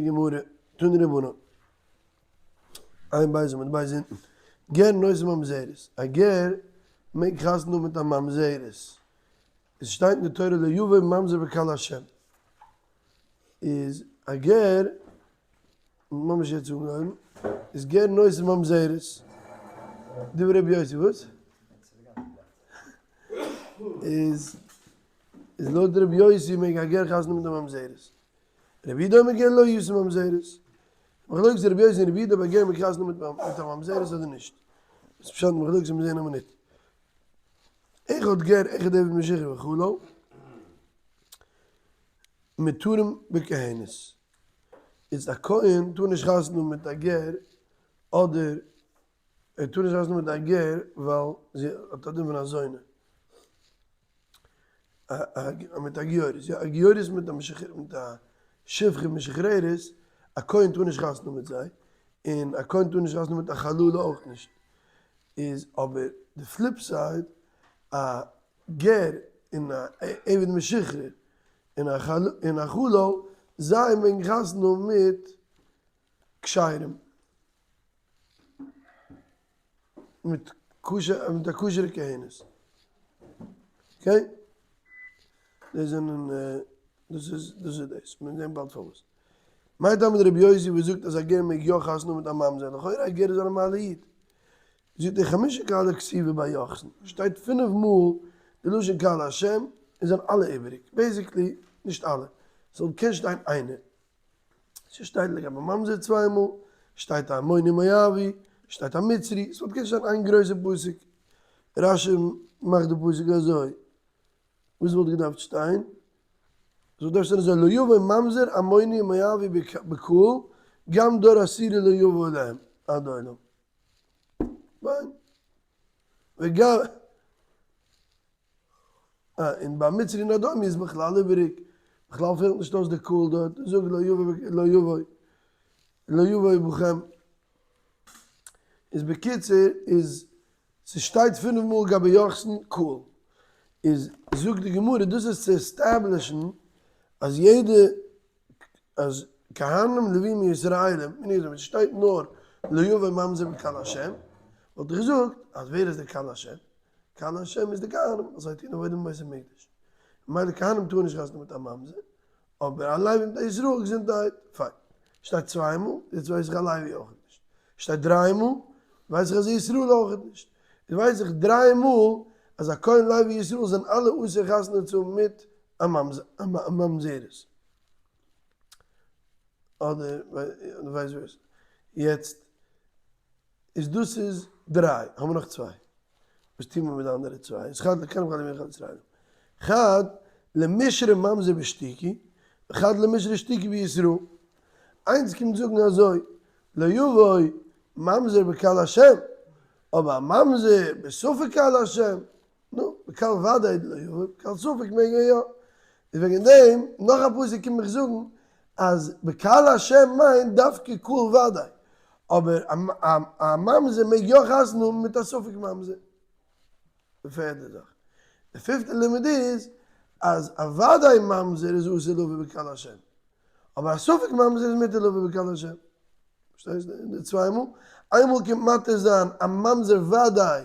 גמרא, תנו רבנן, עיין בית עמוד בית אונטן, גר נושא ממזרת, א גר מעג חתונה האבן מיט א ממזרת, עס שטייט אין די תורה לא יבא ממזר בקהל השם, איז א גר, ממש יעצט אנגעהויבן, איז גר נושא ממזרת, דברי רבי יוסי, וואס? איז איז לויט רבי יוסי מעג א גר חתונה האבן מיט א ממזרת. רבי יהודה אומר גר לא ישא ממזרת. מחלוקת רבי יוסי און רבי יהודה ביי גר מעג חתונה מיט א ממזרת אדער נישט. וואס איז פשט אין מחלוקת מיר זעהן א מינוט. אחד גר אחד עבד משוחרר וחלל מותרים בכהנת. איז א כהן טאר נישט חתונה מיט א גר אדער ער טאר נישט חתונה מיט א גר ווייל זי האט א דין פון א זונה. מיט א גיורת, יא א גיורת מיט א מיט א שפחה משוחררת, א כהן טאר נישט חתונה מיט זיי, און א כהן טאר נישט חתונה מיט א חללה אויך נישט, איז אבער די flip side, א גר און א עבד משוחרר און א חלל, זיי מעגן חתונה מיט כשרים. מיט כשר מיט א כשר'ע כהנת. Okay? דאס זענען דאס איז דאס איז דאס. מיר זעען באלד פארוואס. מאי טעמא דרבי יוסי וואס זאגט אז א גר מעג יא חתונה מיט א ממזר, לכאורה א גר איז א נארמאלע איד. זאגט ער חמשה קהלי כתיבי בי יוחסין, שטייט פינף מאל די לשון קהל השם און זענען אלע איבעריג. Basically נישט אלע. ס'זאל קען שטיין איינער. ס'שטייט לגבי ממזר צוויי מאל, שטייט א עמוני מואבי, שטייט א מצרי, ס'וואלט געקענט שטיין איין גרויסע פסוק, רש"י מאכט די פסוק אזוי, וואס וואלט געדארפט שטיין? ס'וואלט געדארפט שטיין אזוי, לא יבוא ממזר עמוני ומואבי בקהל, גם דור עשירי לא יבוא אליהם עד עולם. פיין. וגם. און ביי מצרי און אדומי איז בכלל איבעריג, בכלל פעלט נישט אויס די קהל דארט, זאג לא יבוא לא יבוא לא יבוא בכם. איז בקיצור איז ס'שטייט פינף מאל גבי יוחסין קהל, איז זאגט די גמרא דאס איז צו establish ן אז יעדע אז כהנים לווים און ישראלים, און איך זאג עס שטייט נאר לא יבוא ממזר בקהל השם, וואלט איך געזאגט אז ווער איז דער קהל השם? קהל השם איז די כהנים, ווייל זיי טוען עבודה אין בית המקדש, ממילא כהנים טארן נישט חתונה מיט א ממזר, אבער א לוי מיט א ישראל געזונטהייט, פיין. שטייט צוויי מאל, יעצט ווייס איך א לוי אויכעט נישט. שטייט דריי מאל, ווייס איך אז א ישראל אויכעט נישט. איז ווייס איך דריי מאל אז א כהן לוי ישראל זענען אלע אסור חתונה צו האבן מיט א ממזרת. אדער vice versa. יעצט איז דאס איז דריי, האבן מיר נאך צוויי. וואס טוהן מיר מיט די אנדערע צוויי? איז חד לכהנים חד ללווים חד לישראלים. חד למישרי ממזר בשתוקי, וחד למישרי שתוקי בישראל. איינס קומט זאגן אזוי, לא יבוא ממזר בקהל השם, אבער א ממזר בספק קהל השם, נו, בקהל ודאי לא יבוא, בקהל ספק מעג ער יא. איז וועגן דעם, נאך א פסוק קומט מיך זאגן אז בקהל השם מיינט דווקא קהל ודאי, אבער א ממזר מעג יא חתונה האבן מיט א ספק ממזר. די פערדע זאך. די פיפטע לימוד איז אז א ודאי ממזר איז אסור לבוא בקהל השם, אבער א ספק ממזר איז מותר לבוא בקהל השם. פארשטייסט די צוויי מאל? איינמאל קומט מתיר זיין א ממזר וודאי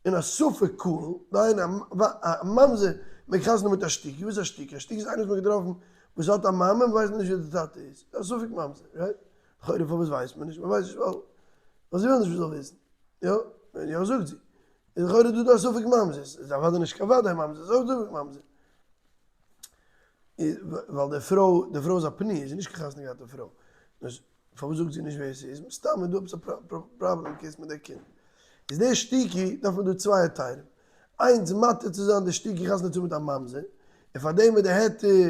און א ספק קהל, דהיינו א ממזר מעג חתונה מיט א שתוקי, וואס איז א שתוקי? א שתוקי איז איינער וואס מ'האט געטראפן וואס האט א מאמע און מ'ווייסט נישט ווער די טאטע איז, א ספק ממזר, right? לכאורה פארוואס ווייסט מען נישט? מ'ווייסט נישט ווייל ווייל זי וויל נישט מ'זאל וויסן, יא? ווען יא זאגט זי. איז לכאורה דא דא א ספק ממזר, ס'איז אוודאי נישט קיין וודאי ממזר, ס'איז אויך ספק ממזר. ווייל די פרוי, די פרוי איז א פנויה, זי איז נישט קיין חתונה געהאטע פרוי. פארוואס זאגט זי נישט ווער ס'איז? מסתם איז דא עפעס א פראבלעם case מיט די קינד. איז די שתוקי דארף מען דא צוויי היתרים. איינס מתיר צו זיין די שתוקי חתונה צו האבן מיט א ממזר, און פאר דעם איז די היתר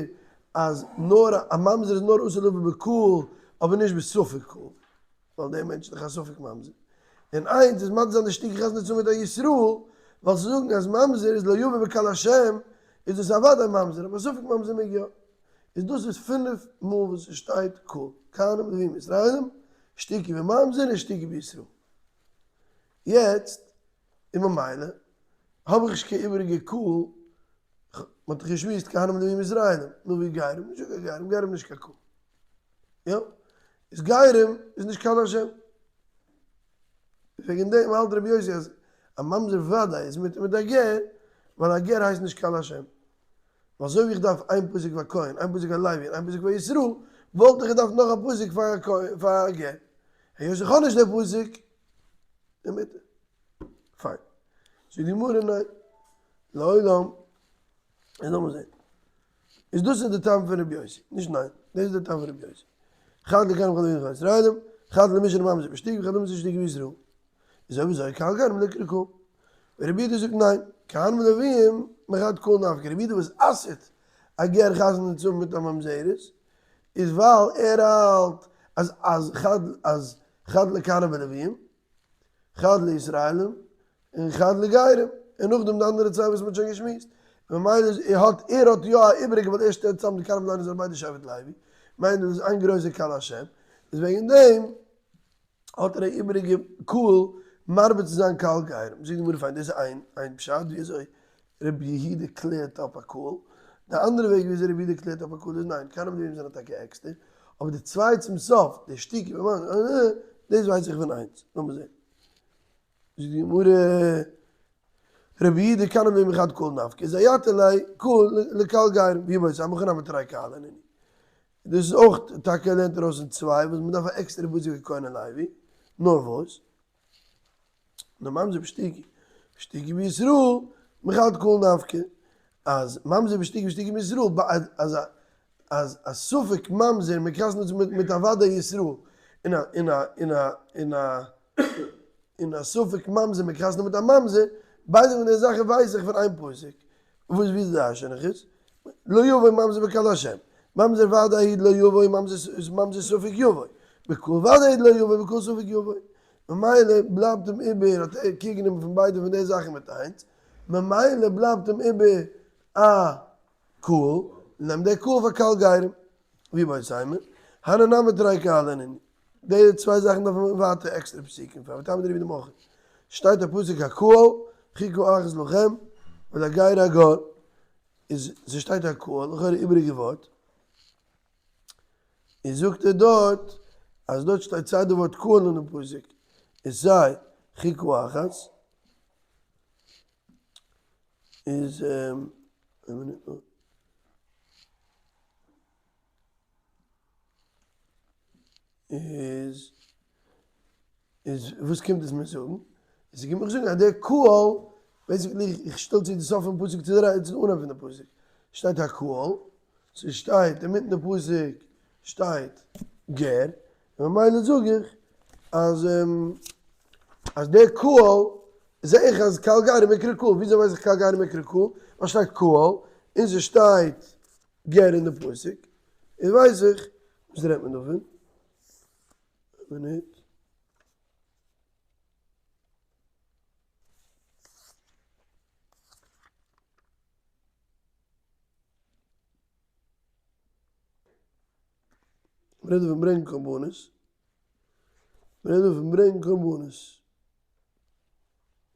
אז נאר א ממזר איז נאר אסור לבוא בקהל אבער נישט בספק קהל, ווייל דער מענטש איז דאך א ספק ממזר. און איינס איז מתיר זיין די שתוקי חתונה צו האבן מיט א ישראל, ווייל צו זאגן אז ממזר איז לא יבא בקהל השם איז דאס אוודאי ממזר, אבער ספק ממזר מעג יא. איז דאס איז פינף מאל וואס עס שטייט קהל, כהנים לווים ישראלים, שתוקי וממזר און שתוקי בישראל. יעצט און ממילא האב איך נישט קיין איבעריגע קהל, מען האט דאך געשמועסט כהנים לווים ישראלים, נו ווי גרים? נישטא קיין גרים, גרים נישט קיין קהל. יא, איז גרים איז נישט קהל השם. וועגן דעם האלט רבי יוסי אז א ממזר וודאי איז מותר מיט א גר, ווייל א גר הייסט נישט קהל השם. ווייל אזוי ווי איך דארף איין פסוק פאר כהן, איין פסוק פאר לוי און איין פסוק פאר ישראל, וואלט איך געדארפט נאך א פסוק פאר א גר. היות איך האב נישט די פסוק, איז מותר. פיין. זאגט די גמרא ניין. לעולם, איז לאמיר זען. איז דאס איז די טעם פון רבי יוסי, נישט ניין, דאס איז די טעם פון רבי יוסי. חד לכהנים חד ללוויים חד לישראלים, חד למשנה ממזר בשתיקה וחד לממזר בשתיקה בישראל. איז אויב אזוי קהל כהנים ליקרא קהל. רבי יהודה זאגט ניין, כהנים ולוויים מחד קהל נפקא, רבי יהודה וואס אסר'ט א גר חתונה צו האבן מיט א ממזרת, איז ווייל ער האלט אז אז חד אז חד לכהנים ולוויים, חד לישראלים, און חד לגרים, און נאכדעם די אנדערע צוויי וואס מ'האט שוין געשמועסט, ממילא איז ער האט ער האט יא א איבעריגע ווייל ער שטעלט צאם די כהנים ולוויים זענען ביידע שבט לוי, מיינט דאס איז איין גרויסע קהל השם, איז וועגן דעם האט ער א איבעריגע קהל מרבה צו זיין קהל גרים. זאגט די גמרא פיין דאס איז איין איין פשט ווי אזוי רבי יהודה קלערט אפ א קהל, די אנדערע וועג ווי אזוי רבי יהודה קלערט אפ א קהל איז ניין, כהנים ולוויים זענען טאקע עקסטער, אבער די צוויי צום סוף, די שתיקה ומ דאס ווייס איך פון איינס, לאמיר זען. זאגט די גמרא, רבי יהודה כהנים ולוויים מחד קהל נפקא, איז אייתו ליה קהל לקהל גרים, ואיבעית אימא הכא נמי תרי קהלי נינהו. דאס איז אויך טאקע לערנט ער אויס אין צוויי וואס מען דארף א עקסטערע פסוק פאר כהן און לוי, נאר וואס? נאר ממזר בשתיקה, בשתיקה בישראל, מחד קהל נפקא, אז ממזר בשתיקה בשתיקה בישראל, אז אז א ספק ממזר מען קראצט מיט א ודאי ישראל, און א און א און א און א און א ספק ממזר מען קראצט מיט א ממזר, ביידע פון די זאכן ווייס איך פון איין פסוק, וואס ווי דרש'ן איך עס? לא יבוא ממזר בקהל השם, ממזר ודאי לא יבוא ממזר ספק יבוא, בקהל ודאי לא יבוא בקהל ספק יבוא, ממילא בלייבט אים איבער האט ער קעיר גענומען פון ביידע פון די זאכן מיט איינס, ממילא בלייבט אים איבער א קהל, נעמט דער קהל פאר קהל גרים, ואיבעית אימא, הני נמי תרי קהלי נינהו, די צוויי זאכן דארף מען ווייטער עקסטערע פסוקים פאר, וטעמא דרבי יהודה מהכא, שטייט א פסוק הקהל חוקה אחת לכם ולגר הגר, איז ס'שטייט הקהל, לכאורה איבעריגע ווארט, און זאגט ער דארט אז דארט שטייט סיי די ווארט קהל אין די פסוק און סיי חוקה אחת, איז איין מינוט נאר. איז איז וואס קומט עס מיר זאגן? עס קומט מיך זאגן אז דער קהל, basically איך שטעל צו די סוף פון פסוק צו די צו די אנהייב פון די פסוק, שטייט הקהל, ס'שטייט אינמיטן די פסוק שטייט גר, און ממילא זאג איך אז אז דער קהל, זע איך אז קהל גרים מיקרי קהל, וויאזוי ווייס איך קהל גרים מיקרי קהל? ווייל שטייט קהל און ס'שטייט גר אין די פסוק, איז ווייס איך, וואס רעדט מען דא פון? א מינוט. מ'רעדט דא פון ברענגען קרבנות. מ'רעדט דא פון ברענגען קרבנות.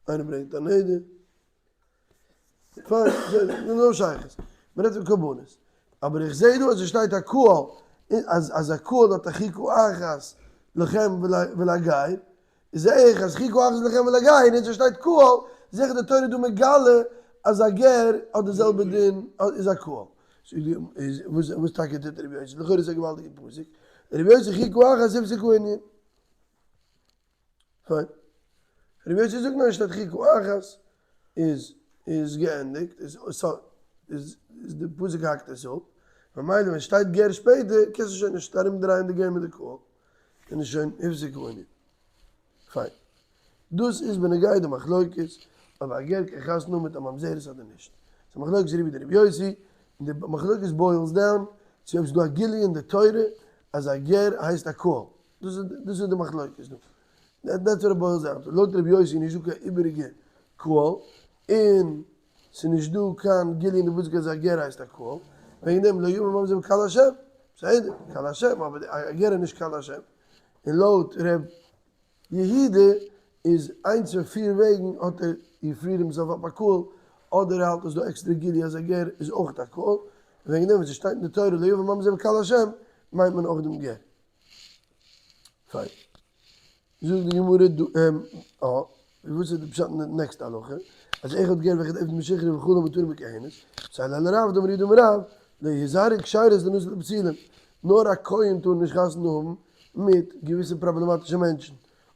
איינער ברענגט א נדר. פיין, בסדר, no שייכות. מ'רעדט פון קרבנות. אבער איך זעה דא אז עס שטייט הקהל, אז אז הקהל האט א חוקה אחת לכם ולגר, זעה איך אז חוקה אחת לכם ולגר, און עס שטייט קהל, זעה איך די תורה דא מגלה אז א גר האט די זעלבע דין איז א קהל. איז וואס טאקע טוט רבי יוסי? לכאורה איז א געוואלדיגע פסוק. רבי יוסי חוקה אחת הפסיק הענין. פיין. רבי יוסי זאגט ניין שטייט חוקה אחת איז איז געענדיגט איז איז די פסוק האקט עס אפ, ממילא ווען שטייט גר שפעטער קענסטו שוין נישט ארום דרייען די גר מיט די קהל און איז שוין הפסיק הענין. פיין. דאס איז בנוגע די מחלוקת אויב א גר קען חתונה האבן מיט א ממזרת אדער נישט. ס'איז א מחלוקת רבי יהודה רבי יוסי, און די מחלוקת boils down צו אויב ס'איז דא א גילוי אין די תורה אז א גר הייסט א קהל. דאס איז דאס איז די מחלוקת דא. that's what it boils down to. לויט רבי יוסי איז נישט דא קיין איבעריגע קהל, און ס'איז נישט דא קיין גילוי אין די פסוק אז א גר הייסט א קהל, וועגן דעם לא יבא ממזר בקהל השם, בסדר, קהל השם, אבער א גר איז נישט קהל השם. און לויט ר' יהודה איז איינס פון פיר וועגן האט ער he freed himself up א קהל, אדער ער האלט אז דא עקסטערע גילוי אז א גר איז אויך א קהל, און וועגן דעם ווען ס'שטייט אין די תורה לא יבא ממזר בקהל השם מיינט מען אויך דעם גר. פיין. זאגט די גמרא דא, אה, וואס איז די פשט אין די נעקסטע הלכה? אז אחד גר ואחד עבד משוחרר וכולן מותרים בכהנת, מסייע ליה לרב דאמר רב יהודה אמר רב, לא יזהרו כשרות לינשא לבתולים, נאר א כהן טאר נישט חתונה האבן מיט געוויסע פראבלעמאטישע מענטשן,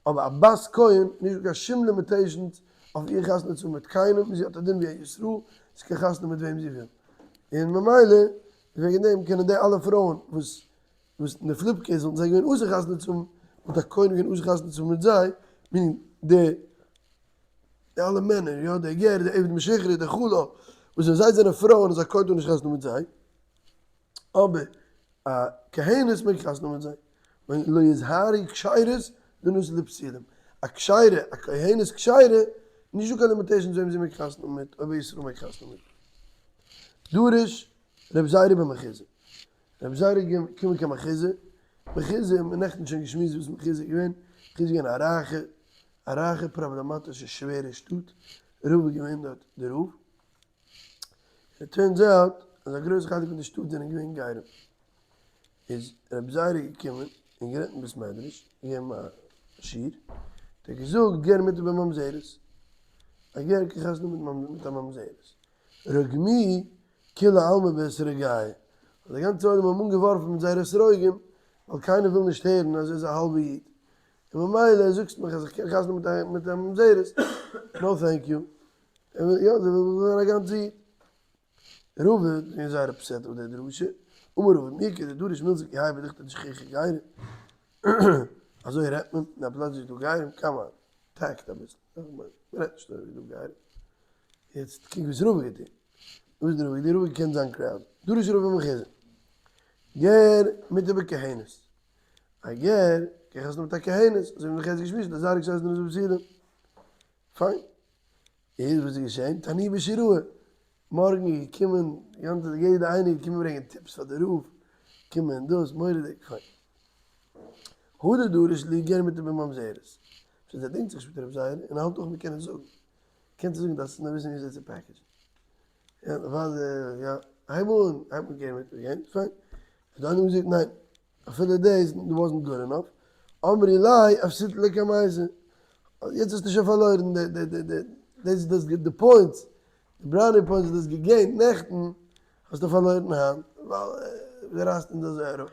אבער א בת כהן, נישט דא קיין שום limitations אויף איר חתונה צו האבן מיט קיינעם, זי האט א דין ווי א ישראל, זי קען חתונה מיט וועם זי וויל, און ממילא וועגן דעם קענען די אלע פרויען וואס וואס אין די flip case וואלטן זיי געווען אסור חתונה צו האבן, וואלט א כהן געווען אסור חתונה צו האבן מיט זיי, meaning די די אלע מענער, יא, די גר, די עבד משוחרר, די חלל, וואס ווען זיי זענען פרויען איז א כהן טאר נישט חתונה מיט זיי, אבער א כהנת מעג חתונה מיט זיי, לא יזהרו כשרות לינשא לבתולים, א כשרה, א כהנת כשרה, נישט דא קיין limitations וועם זי מעג חתונה מיט, אויב א ישראל מעג חתונה מיט. דרש רבי זירא בן מחוזא. רבי זירא איז געקומען קיין מחוזא, מחוזא האט מען נעכטן שוין געשמועסט וואס מחוזא איז געווען, מחוזא איז געווען א רייכע, א רייכע פראבלעמאטישע שווערע שטאט, רב איז געווען דארט די רב, און turns out אז א גרויס חלק פון די שטאט זענען געווען גרים, איז רבי זירא געקומען און גערעדט אין בית מדרש, געגעבן א שיעור, האט ער געזאגט גר מותר בממזרת, א גר קען חתונה האבן מיט א ממזרת, רגמוהו כולי עלמא באתרוגייהו, האט די גאנצע עולם אים אנגעווארפן מיט זייערע אתרוגים, ווייל קיינער וויל נישט הערן אז ער איז א האלבע איד, און ממילא זאגסט מיך אז איך קען חתונה מיט א ממזרת, no thank you, ער וויל יא, זיי ווילן זיין א גאנצע איד. רבא איז געווען זייער upset אויף די דרשה, אמר רבא מי איכא דדריש מילתא כי האי בדוכתא דשכיחי גרים, אזוי רעדט מען אין א פלאץ ווי ס'איז דא גרים? come on, tact אביסל, מ'רעדט נישט אזוי ווי דא גרים. יעצט קוק וואס רבא געטון. וואס איז רבא געטון? רבא געקענט זיין crowd. דרש רבא מחוזא. גר מותר בכהנת. א גר קען חתונה מיט א כהנת. אזוי ווי מ'האט יעצט געשמועסט, לא יזהרו כשרות לינשא לבתולים. פיין. איז וואס איז געשען? תנהו בשיראי. מארגן איז געקומען, גאנצע יעדע איינער איז געקומען ברענגען tips פאר די רב. קומען דאס, מורא'דיג. פיין. הדר דרש להו גר מותר בממזרת. שוין זיי דינגט זיך נישט מיט רב זירא און האלט אויך מ'קען עס זאגן. קענסט זאגן דארפסט נאר וויסן וויאזוי צו package ן. יא ווייל יא הייב אן הייב אן גיין מיט גיין פיין. האט די עולם געזאגט ניין אפילו דאס wasn't good enough. אמרי ליה אפסידת לקמייתא. יעצט האסטו שוין פארלוירן די די די די דאס דאס די points די brownie points וואס דו האסט גע gain ט נעכטן האסטו פארלוירן היינט ווייל די רייסט אונז אזוי אראפ.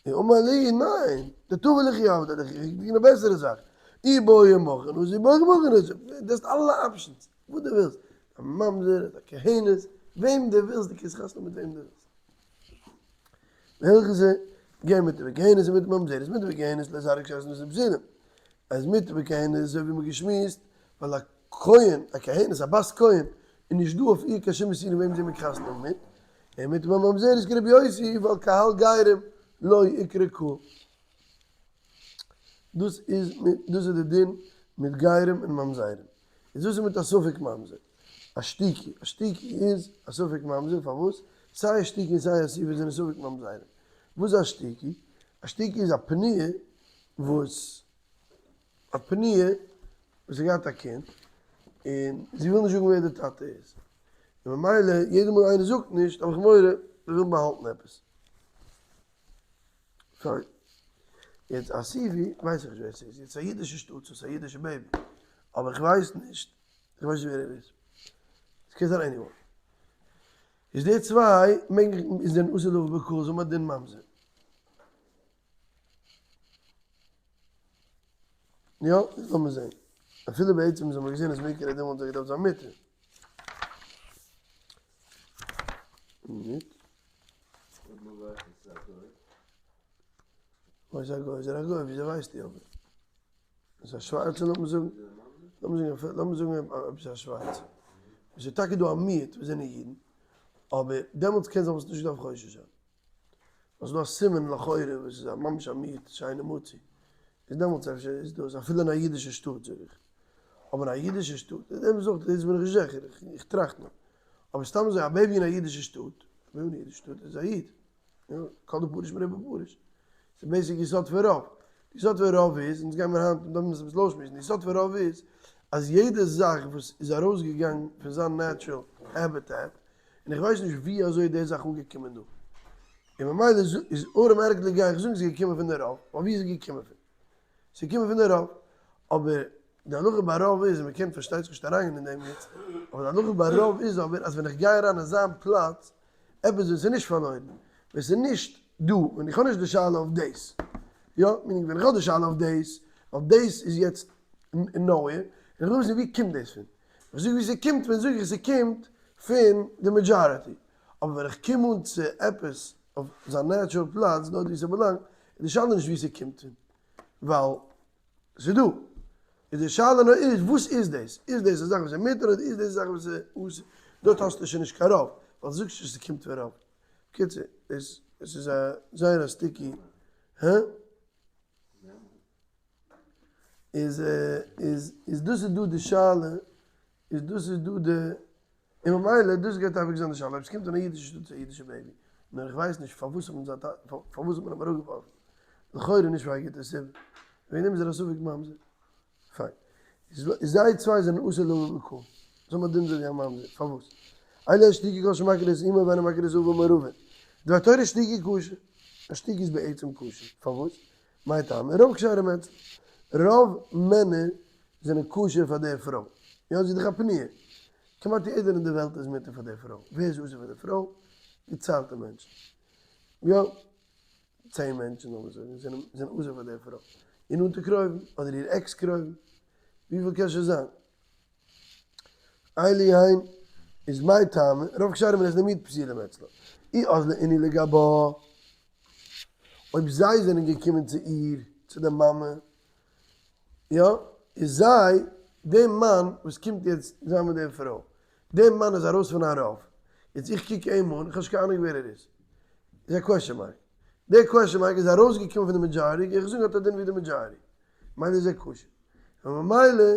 און אמר לי, ניין, לטבא לכי עבדי לך, איך גיב דיר א בעסערע זאך, אי בעי מכון אזי בעי מכון אזי, דו האסט אלע options, וואס דו ווילסט, א ממזר, א כהנת, וועם דו ווילסט, דו קענסט חתונה מיט וועם דו ווילסט. והלכתא, גר מותר בכהנת ומותר בממזרת, מותר בכהנת לא יזהרו כשרות לינשא לבתולים, אז מותר בכהנת אזוי ווי מ'האט געשמועסט, ווייל א כהן, א כהנת, א בת כהן, איז נישט דא אויף איר קיין שום איסורים וועם זי מעג חתונה האבן מיט, און מותר בממזרת כרבי יוסי ווייל קהל גרים לא איקרי קהל. דאס איז דאס איז די דין מיט גרים און ממזרים. איז וואס איז מיט א ספק ממזר? א שתוקי. א שתוקי איז א ספק ממזר, פארוואס? סיי א שתוקי און סיי א אסופי זענען ספק ממזרים. וואס איז א שתוקי? א שתוקי איז א פנויה וואס א פנויה וואס האט געהאט א קינד און זי וויל נישט זאגן ווער די טאטע איז, און ממילא יעדע מאל איינער זאגט נישט האב איך מורא זיי ווילן באהאלטן עפעס. פיין. יעצט אסופי ווייס איך נישט ווער ס'איז, יעצט א אידישע שטאט ס'איז א אידישע baby, אבער איך ווייס נישט, איך ווייס נישט ווער ער איז. ס'קען זיין anyone. איז די צוויי מעגן איז זענען אסור לבוא בקהל זיי האבן א דין ממזר. יא, איז לאמיר זעהן. אפילו בעצם האבן מיר געזעהן אז מעיקר הדין וואלט זיי געדארפט זיין מותר. מינוט. וואס איז א גוי? איז ער א גוי? וויאזוי ווייסטו אבער? איז א שווארצע לאמיר זאגן, לאמיר זאגן, לאמיר זאגן עפעס א שווארצע. עס איז טאקע דא א מיעוט וואס זענען אידן, אבער דעמאלטס קען זיין וואלסטו נישט געדארפט חושש זיין. ווייל ס'איז דא א סימן לכאורה וואס איז א ממש א מיעוט שאינו מצוי, איז דעמאלטס אפשר איז דאס אפילו אין א אידישע שטאט זאג איך, אבער אין א אידישע שטאט, איז דעם זאגט דאס בין איך נישט זיכער, איך טראכט נאר, אבער סתם אזוי א baby אין א אידישע שטאט, א baby אין א אידישע שטאט איז א איד, יא, כל דפריש מרובא פריש, ס'איז basic יסוד פון רוב, די יסוד פון רוב איז, אונז גיימיר היינט דארף מען עס אביסל אויסשמועסן, די יסוד פון רוב איז אז יעדע זאך וואס איז ארויסגעגאנגען פון זיין natural habitat, און איך ווייס נישט ווי אזוי די זאך אנגעקומען דא. און ממילא איז automatically גיי איך זאגן ס'איז געקומען פון די רוב, ווייל ווי איז עס געקומען פון? ס'איז געקומען פון די רוב, אבער די הלכה ביי רוב איז, און מ'קען פארשטייט זיך נישט אריינגיין אין דעם יעצט, אבער די הלכה ביי רוב איז אבער אז ווען איך גיי אריין אין זיין פלאץ, עפעס ווען ס'איז נישט פארלוירן, ווען ס'איז נישט דא, און איך האב נישט די שאלה אויף דאס, יא, meaning ווען איך האב די שאלה אויף דאס, ווייל דאס איז יעצט אין nowhere, און איך וויל וויסן ווי קומט דאס פון, איך זאג ווי ס'קומט פון, זאג איך ס'קומט פון די majority, אבער ווען איך קום אן צו עפעס אויף זיין natural פלאץ, דארט ווי ס'באלאנגט, איז די שאלה נישט ווי ס'קומט פון, ווייל ס'איז דא. איז די שאלה נאר איז וואס איז דאס? איז דאס א זאך וואס איז מותר אדער איז דאס א זאך וואס איז אסור? דארט האסטו שוין נישט קיין רוב, ווייל דו זאגסט נישט ס'קומט פון רוב. בקיצור, דאס עס איז א זייער א sticky, הא? איז איז איז דאס איז דא די שאלה, איז דאס איז דא די, און ממילא דאס גייט אייביג זיין די שאלה, אויב ס'קומט פון א אידישע שטאט צו א אידישע baby, נאר איך ווייס נישט פארוואס האט מען זיין טאטע, פארוואס האט מען אים אראפגעווארפן, לכאורה נישט פאר א גוטע סיבה, וועגן דעם איז ער א ספק ממזר. פיין. איז זיי צוויי זענען אסור לבוא בקהל. זיי האבן א דין אזוי ווי א ממזר. פארוואס? אלא אשתוקי כל שמכיר את אמו ואינו מכיר את אביו מעורבין. דבר תורה אשתוקי כשר. אשתוקי איז בעצם כשר. פארוואס? מאי טעמא? רוב כשרים אצלה. רוב מענער זענען כשר פאר די פרוי. יא, זי איז דאך א פנויה. כמעט יעדער אין די וועלט איז מותר פאר די פרוי. ווער איז אסור פאר די פרוי? געציילטע מענטשן. יא, 10 מענטשן לאמיר זאגן זענען זענען אסור פאר די פרוי. איר נאנטע קרובים, אדער איר עקס קרובים. וויפיל קען שוין זיין? אלו הן איז מאי טעמא, רוב כשרים איז נמיט פסילים אצלה. אי אזלא איני לגבה. אויב זיי זענען געקומען צו איר, צו די מאמע, יא, איז זיי, די מאן וואס קומט יעצט זיין מיט די פרוי, די מאן איז ארויס פון א רוב, יעצט איך קוק אים אן, איך האב נישט קיין אהנונג ווער ער איז, איז א question mark, די question mark איז ארויסגעקומען פון די majority, איך זאג האט א דין ווי די majority, מיינט איז ער כשר, און ממילא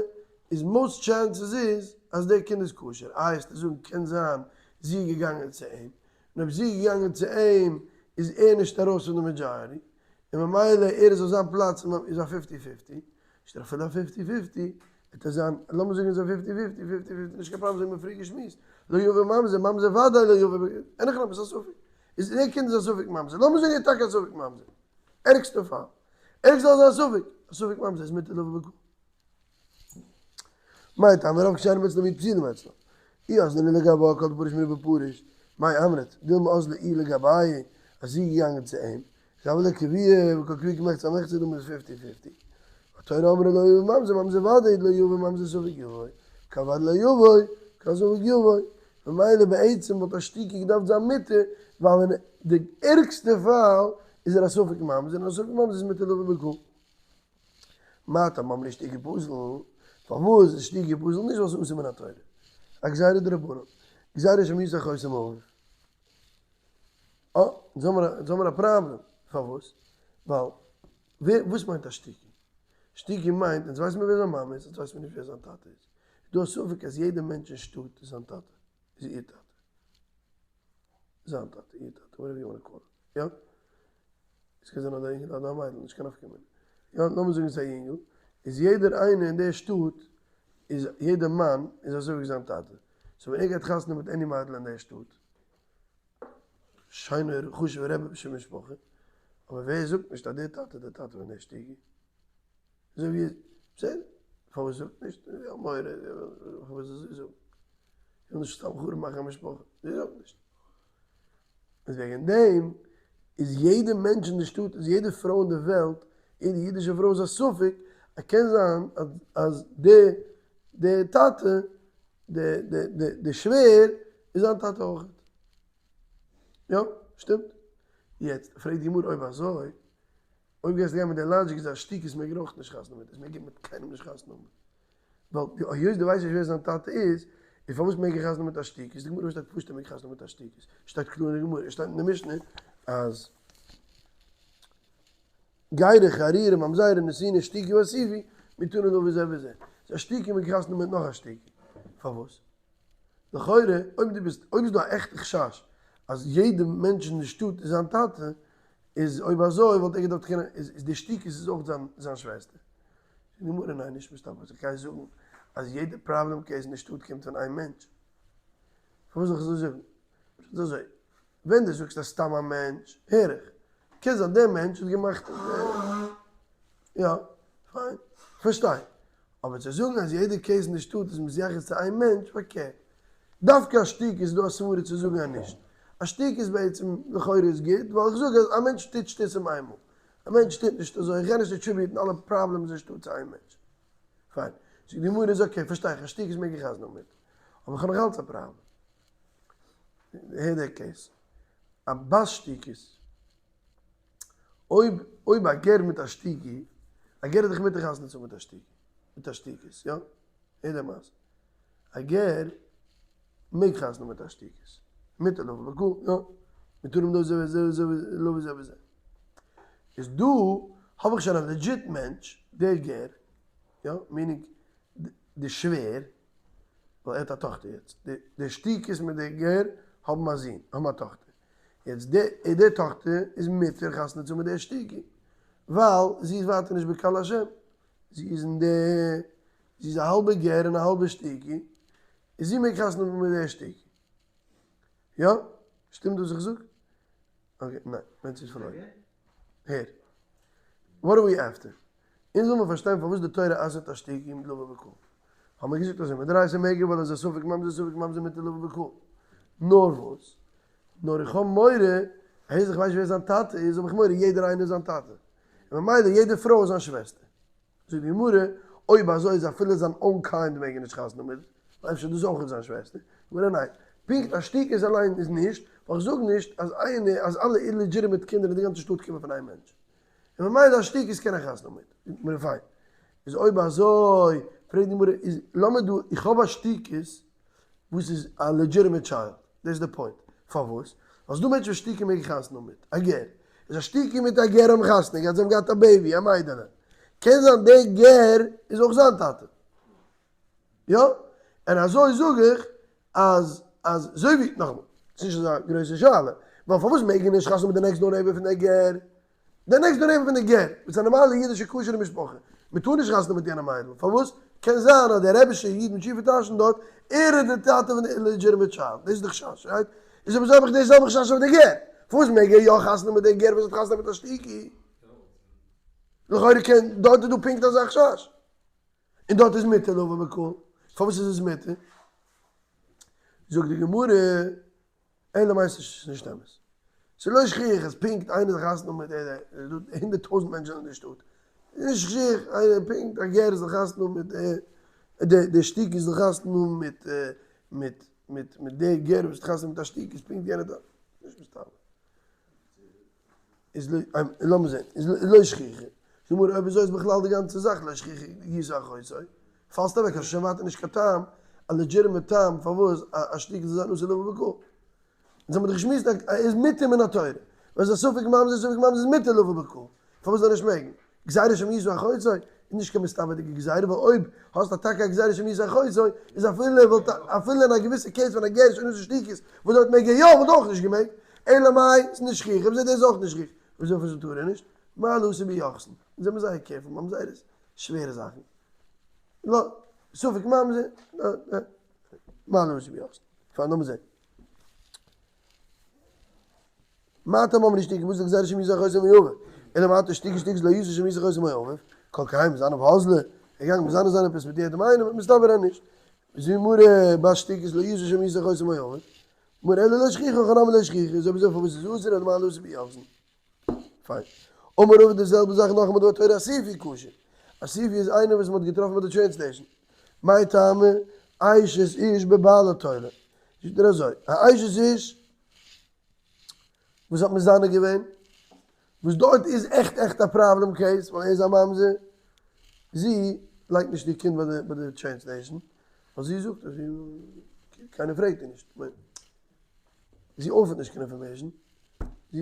איז most chances איז אז די קינד איז כשר, איי וועסטו זאגן קען זיין זי איז געגאנגען צו אים, און אויב זי איז געגאנגען צו אים איז ער נישט ארויס פון די majority, און ממילא ער איז אויף זיין פלאץ איז א fifty fifty, נישט אפילו א fifty fifty, וועט ער זיין, לאמיר זאגן איז א fifty fifty, fifty fifty נישט קיין פראבלעם אזוי האבן מיר פריער געשמועסט, לא יבא ממזר, ממזר וודאי לא יבא, אין הכי נמי ס'איז א ספק, איז דער קינד איז א ספק ממזר, לאמיר זאגן ער איז טאקע א ספק ממזר, ערגסטע פאל, ערגסטע זאל זיין א ספק, א ספק ממזר איז מותר לבא בקהל. מאי טעמא רוב כשרים אצלו מיעוט פסולים אצלו? אי אזלא לגבה כל דפריש מינה בפריש, מאי אמרת, דילמא אזלא איהי לגביה, אז זי איז געגאנגען צו אים, איז הוה ליה קביעא וכל קביעא כמחצה על מחצה דמי איז fifty fifty. התורה אמרה לא יבא ממזר, ממזר ודאי לא יבא ממזר ספק יבוא, קביעא לא יבוא, קביעא ספק יבוא. ממילא בעצם וואלט אשתוקי געדארפט זיין מותר, ווייל אין די ערגסטע פאל איז ער א ספק ממזר, און א ספק ממזר איז מותר לבא בקהל. מה טעם אמרו אשתוקי פסול? פארוואס איז אשתוקי פסול? נישט ווייל ס'איז אסור מן התורה. א גזירה דרבנן. גזירה שמיתה אחותו מאביו. אה, אונז האמיר א פראבלעם. פארוואס? ווייל ווער, וואס מיינט אשתוקי? אשתוקי מיינט, אונז ווייסן מיר ווער זיין מאמע איז, אונז ווייסן מיר נישט ווער זיין טאטע איז. איז דא א ספק אז יעדער מענטש אין שטאט איז זיין טאטע, איז איר טאטע. זיין טאטע, איר טאטע, whatever you want call it. יא? עס קען זיין אדער א אינגל אדער א מיידל, נישט קיין נפקא מינה. יא, לאמיר זאגן ס'איז א אינגל, איז יעדער איינער אין דער שטאט, איז יעדער מאן איז אזוי ווי זיין טאטע. so ווען ער גייט חתונה מיט any מיידל אין דער שטאט, שיינע חשוב'ע רבי'שע משפחה, אבער ווער זאגט נישט אז דער טאטע איז דער טאטע פון דער אשתוקי? אזוי ווי, בסדר, פארוואס זאגט נישט? זי האט מורא, פארוואס זאל זי זאגן? זי וויל נישט סתם חרוב מאכן א משפחה, זי זאגט נישט. איז וועגן דעם איז יעדע מענטש אין די שטאט, איז יעדע פרוי אין די וועלט, יעדע אידישע פרוי איז א ספק, אז קען זיין אז די די טאטע, די די די די שווער, איז זיין טאטע אויך. יא, שטימט? יעצט פרעגט די גמרא אויב אזוי, אויב גייסטו גיין מיט די logic איז אשתוקי מעג ער אויך נישט חתונה מיט, עס מעג ער מיט קיינעם נישט חתונה האבן. ווייל היות דו ווייסט נישט ווער זיין טאטע איז, איז פארוואס מעג ער חתונה מיט אשתוקי? די גמרא שטייט פשוט ער מעג חתונה מיט אשתוקי, שטייט קלאר אין די גמרא, עס שטייט אין די משנה אז גירה חרירה ממזרה נתינה אשתוקי ואסיפי מותרין לבא בזה ובזה, איז אשתוקי מעג חתונה מיט נאך אשתוקי, פארוואס? לכאורה אויב דו ביסט אויב איז דא א עכטע חשש אז יעדע מענטש אין די שטאט איז זיין טאטע, איז אויב אזוי וואלט ער געדארפט קענען איז די אשתוקי איז אויך זיין זיין שוועסטער. זאגט די גמרא ניין נישט מסתבר איך גיי זאגן אז יעדע פראבלעם case אין די שטאט קומט פון איין מענטש. פארוואס זאל איך אזוי זאגן? פשוט אזוי. ווען דו זאגסט אז סתם א מענטש, הער איך. קען זיין דער מענטש האט געמאכט יא, פיין, כ'פארשטיי. אבער צו זאגן אז יעדע case אין די שטאט איז מתייחס צו איין מענטש, פארקערט. דווקא א שתוקי איז דא א סברה צו זאגן אז נישט. א שתוקי איז בעצם לכאורה איז גוט, ווייל איך זאג אז א מענטש טוט שטותים איינמאל. א מענטש טוט נישט אזוי, איך גיי נישט attribute ן אלע problems אין שטאט צו איין מענטש. פיין. זאגט די גמרא איז okay, פארשטיי איך, א שתוקי איז מעג איך חתונה האבן מיט. אבער איך האב נאך אלץ א פראבלעם. הער דער case. א בת שתוקית. אויב אויב א גר מיט א שתוקי, א גר איז דאך מותר חתונה צו האבן מיט א שתוקי, מיט א שתוקית, יא? הער די מעשה. א גר מעג חתונה האבן מיט א שתוקית. מותר לבוא בקהל, יא. מותרים דא זה וזה וזה לא וזה וזה. איז דא האב איך שוין א legit מענטש, דער גר, יא, meaning די שווער, ווייל ער האט א טאכטער יעצט, די שתוקית מיט די גר האבן א זון, האבן א טאכטער, יעצט די די טאכטער איז מותר חתונה צו האבן מיט די שתוקי, ווייל זי איז ווייטער נישט בקהל השם, זי איז אין די, זי איז א האלבע גר און א האלבע שתוקי, און זי מעג חתונה האבן מיט די שתוקי. יא? שטימט וואס איך זאג? okay, ניין, מענטש איז פארלוירן. הער. What are we after? אונז וויל מען פארשטיין פארוואס די תורה אסר'ט א שתוקי מיט לבוא בקהל. האבן מיר געזאגט אזוי, מדאורייתא מעג ער ווייל עס איז א ספק ממזר ספק ממזר מותר לבוא בקהל. נאר וואס? נאר איך האב מורא, היות איך ווייס נישט ווער זיין טאטע איז, האב איך מורא יעדער איינער איז זיין טאטע. און ממילא יעדע פרוי איז זיין שוועסטער. זאגט די גמרא, אויב אזוי איז אפילו זיין own kind מעג ער נישט חתונה מיט, ווייל אפשר איז דאס אויך זיין שוועסטער. גמרא, ניין, פונקט א שתוקית אליין איז נישט, ווייל איך זאג נישט אז איינער, אז אלע illegitimate קינדער אין די גאנצע שטאט קומען פון איין מענטש. און ממילא א שתוקית קען ער חתונה מיט. זאגט די גמרא, פיין. איז אויב אזוי, פרעגט די גמרא, איז לאמיר דא, איך האב א שתוקית וואס איז א legitimate child, דאס איז די point. פארוואס? ווייל ס'דא מענטשן וואס שתוקים מעגן חתונה האבן מיט א גר. איז א שתוקי מיט א גר האבן חתונה געהאט, זיי האבן געהאט א baby, א מיידעלע. קען זיין דער גר איז אויך זיין טאטע. יא? און אזוי זאג איך אז אז אזוי ווי, נאכאמאל, ס'איז נישט אזא גרויסע שאלה, ווייל פארוואס מעג ער נישט חתונה מיט די next door neighbor פון דער גר? די next door neighbor פון די גר, וואס איז א נארמאלע אידישע כשר'ע משפחה, מען טאר נישט חתונה מיט יענע מיידל, פארוואס? קען זיין אז דער רבי'שע איד מיט שיפע טאשן דארט, ער איז די טאטע פון די illegitimate child, דאס איז די חשש, right? איז אויב אזוי האב איך די זעלבע חשש אויף די גר, פארוואס מעג ער יא חתונה מיט די גר וואס האט חתונה מיט א שתוקי? לכאורה קען, דארט איז דא פונקט אזא חשש, און דארט איז מותר לבוא בקהל, פארוואס איז עס מותר? זאגט די גמרא, אלא מאי ס'איז נישט אמת. ס'איז לא שכיח אז פונקט איינער זאל חתונה האבן מיט דער דער, ס'איז דא 100,000 מענטשן אין די שטאט. ס'איז נישט שכיח איינער פונקט א גר זאל חתונה האבן מיט דער, דער שתוקי זאל חתונה האבן מיט מיט מיט מיט דער גר וואס האט חתונה מיט א שתוקי איז פונקט יענער דארט. נישט מסתבר. איז לא, לאמיר זען, איז לא שכיח. זאג מיר אויב אזוי איז בכלל די גאנצע זאך לא שכיח ישא אחותו. פאלסט אוועק, האסט שוין ווייטער נישט קיין טעם, א legitimate טעם פארוואס א שתוקי זאל זיין אסור לבוא בקהל. אונז האבן דאך געשמועסט אז ער איז מותר מן התורה. ווען ס'איז א ספק ממזר ספק ממזר איז מותר לבוא בקהל. פארוואס זאל ער נישט מעגן? גזירה שמא ישא אחותו איז נישט קיין מסתבר'דיגע גזירה, ווייל אויב האסט טאקע א גזירה שמא ישא אחותו איז אפילו וואלט אפילו אין א געוויסע case פון א גר שאינו שתוקית וואס דארט מעג ער יא וואלט אויך נישט געמעגט, אלא מאי ס'איז נישט שכיח, אויב אזוי דאס איז אויך נישט שכיח, וויאזוי פארוואס טאר ער נישט? מה לעשות ביוחסין? אונז זעמיר זייער careful, ממזרות איז שווערע זאכן, לא, ספק ממזר, מה לעשות ביוחסין? פיין לאמיר זען. מה טעם אמרו שתוקי וואס איז די גזירה שמא ישא אחותו מאביו, אלא מעתה שתוקי שתוקית לא ישא שמא ישא אחותו מאביו, כל קיים מזנה ואזלא, ער איז געגאנגען מזנה זיין עפעס מיט יעדעם איינעם, מסתבר אז נישט. זו מרא בת שתוקית לא ישא שמא ישא אחותו מאביו, מרא אלא לא שכיחא הכא נמי לא שכיחא, איז אויב אזוי פארוואס איז אסור אלא מה לעשות ביוחסין. פיין. אמר רבא די זעלבע זאך נאכאמאל דבר תורה אסיפי כשר. אסיפי איז איינער וואס מען האט געטראפן ביי די train station. מאי טעמא? אשת איש בבעלה תולה. זאגט ער אזוי, א אשת איש וואס האט מזנה געווען, וואס דארט איז עכט עכט א problem case ווייל ער איז א ממזר, זי לייגט נישט איר קינד ביי די train station, ווייל זי זאגט אז קיינער פרעגט איר נישט, זי offer ט נישט קיין information,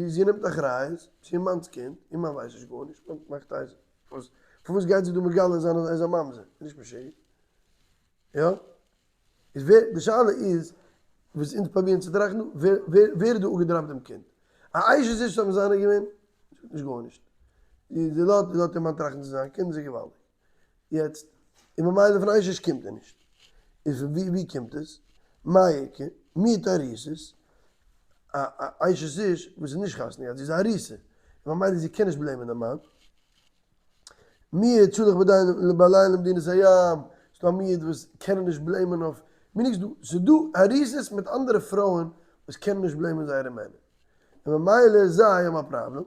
זי נעמט אחריות, ס'איז איר מאנ'ס קינד, איר מאן ווייסט נישט גארנישט, מאכט אייז, פארוואס גייט זי דא מגלה זיין אז ער איז א ממזר, נישט משוגע, יא? איז ווער, די שאלה איז, וואס אונז פרובירן צו טראכטן דא, ווער ווער ווער האט דא אפגע drop ט דעם קינד? א אשת איש האט מזנה געווען? זאגט נישט גארנישט. זי לאזט זי לאזט איר מאן טראכטן צו זיין קינד איז געוואלדיג. יעצט, און ממילא פון אשת איש קומט ער נישט. איז פון ווי ווי קומט עס? מאי איכא? מיעוט ארוסות? א אשת איש וואס איז נישט חתונה געהאט, זי איז א ארוסה, און ממילא זי קען נישט blame ען די מאן. מיעוט שהלך בלילה למדינת הים, ס'דא א מיעוט וואס קענען נישט blame ען אויף, meaning ס'דא, ס'דא ארוסות מיט אנדערע פרויען וואס קענען נישט blame ען זייערע מענער, און ממילא זיי האבן א פראבלעם,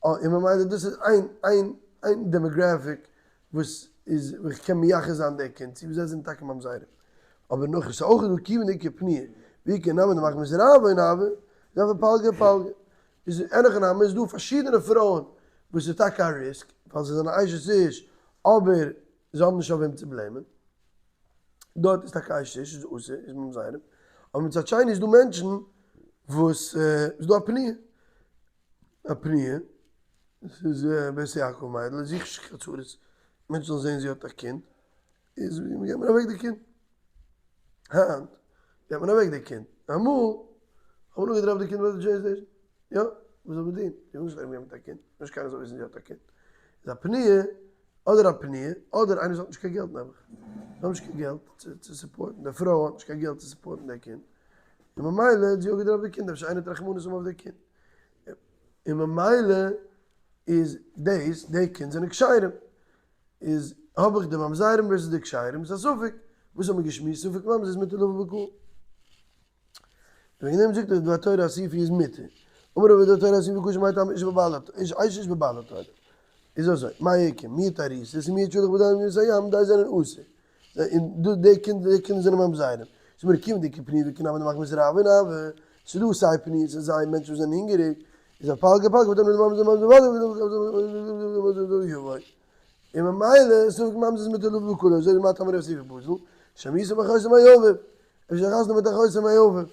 און ממילא דאס איז איין איין איין demographic וואס איז וואס איך קען מייחס זיין די קינד צו, וואס זיי זענען טאקע ממזרים. אבער נאך איז אויך דא כיוון דאיכא פנויה, ואיכא נמי דמחמת רעבון הוה, דארף פלגא פלגא. איז אין הכי נמי איז דא פארשידענע פרויען וואס איז טאקע א risk ווייל זיי זענען אשת איש אבער זיי האבן נישט אויף וועם צו blame ען, דארט איז טאקע אשת איש איז אסור איז ממזרים, אבער מצד שני איז דא מענטשן וואס איז דא א פנויה, א פנויה, ס'איז בית יעקב מיידל, זי זוכט נישט קיין צרות, מענטשן זאלן זען זי האט א קינד, איז געבט מען אוועק די קינד. היינט געבט מען אוועק די קינד. אמאל האט מען אפגע drop ט די קינד ביי די train station. יא, וואס זאל מען טון? זי וויל נישט ארומגיין מיט א קינד, נישט קיינער זאל וויסן זי האט א קינד. איז א פנויה, אדער א פנויה, אדער איינער וואס האט נישט קיין געלט נעבעך. זיי האבן נישט קיין געלט צו support ן, די פרוי האט נישט קיין געלט צו support ן די קינד. און ממילא האט זי אפגע drop ט די קינד, אפשר איינער האט רחמנות האבן אויף די קינד. און ממילא איז דאס, די קינד זענען כשרים. איז האב איך די ממזרים versus די כשרים איז א ספק, וואס האט מען געשמועסט ספק ממזר איז מותר לבוא בקהל. וועגן דעם זאגט ער דבר תורה אסיפי איז מותר. אמר רבא דבר תורה אסיפי כשר מאי טעמא איש בבעל איש אשת איש בבעל התורה. איז אזוי, מאי איכא, מיעוט ארוסות און מיעוט שהלך בלילה למדינת הים, די זענען אסור. און דא די קינדער די קינדער זענען ממזרים. זאג מיר כיוון דאיכא פנויה ואיכא נמי דמחמת רעבון הוה, ס'איז דא סיי פנויות און סיי מענטשן וואס זענען הונגעריג, איז א פלגא פלגא ותאמר לממזר ממזר יבוא. און ממילא ספק ממזר איז מותר לבוא בקהל אזוי ווי מה טעם ר' יוסף פסול שמיסה בחוסר מאביו אפשר חתונה מיט א חוסר מאביו.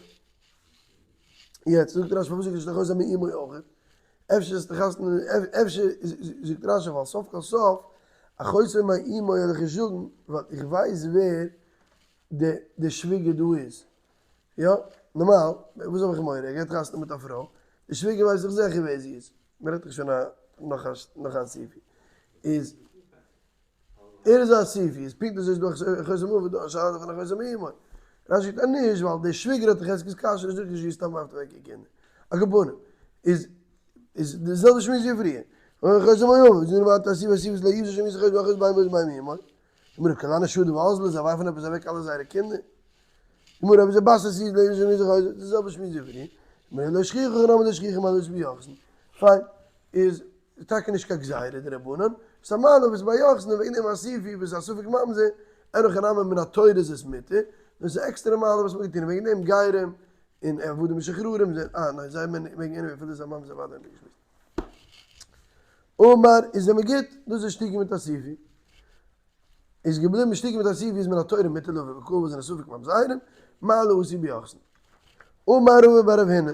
יעצט זאגט רשי פארוואס זאגט נישט חוסר מאמו אויך? אפשר איז די חתונה אפשר זאגט רשי ווייל סוף כל סוף א חוסר מאמו וועל איך נישט זאגן ווייל איך ווייס ווער די די שוויגער דא איז. יא, נארמאל, וואס האב איך מורא, ער גייט חתונה מיט א פרוי, די שוויגער ווייסט דאך זיכער ווער זי איז, מען רעדט דאך שוין א נאך א נאך א אסיפה, איז ער איז א אסיפה, איז פונקט אזוי איז דא א חוזה מאביו איז דא א שאלה פון א חוזה מאמו, רשי זאגט אז נישט ווייל די שוויגער האט א חזקת כשרות, זאגט נישט זי סתם ווארפט אוועק איר קינדער, על כל פנים, איז איז די זעלבע שמועס ווי פריער, חוזה מאביו, איז נארמאל אסיפה אסיפות לא יבזו שמי זכות ואחוז בהמה ובהמה אמו, גמרא כולנה שדו ואזלו, זיי ווארפן עפעס אוועק אלע זייערע קינדער. גמרא אבער זה בת אסיף לא יבזו שמי זכות, די זעלבע שמועס ווי פריער. גמרא לא שכיחא הכי נמי לא שכיחא מעלות ביוחסין. פיין, איז טאקע נישט קיין גזירה דרבנן, ס'איז א מעלה וואס ביי יוחסין וועגן דעם אסיפי וואס איז א ספק ממזר, אין הכי נמי מן התורה איז עס מותר, דאס איז עקסטערע מעלה וואס מ'האט געטון וועגן דעם גרים און עבדים משוחררים זענען, אה ניין זיי מעגן עניוועי אפילו ס'איז א ממזר ווייטער האבן מיר געשמועסט. אמר איז זעמיר גוט, דאס איז שתיקה מיט אסיפי. איז געבליבן שתיקה מיט אסיפי איז מן התורה מותר לבוא בקהל וואס זענען ספק ממזרים, מעלה אסור ביוחסין. אמר רבא בר רב הונא,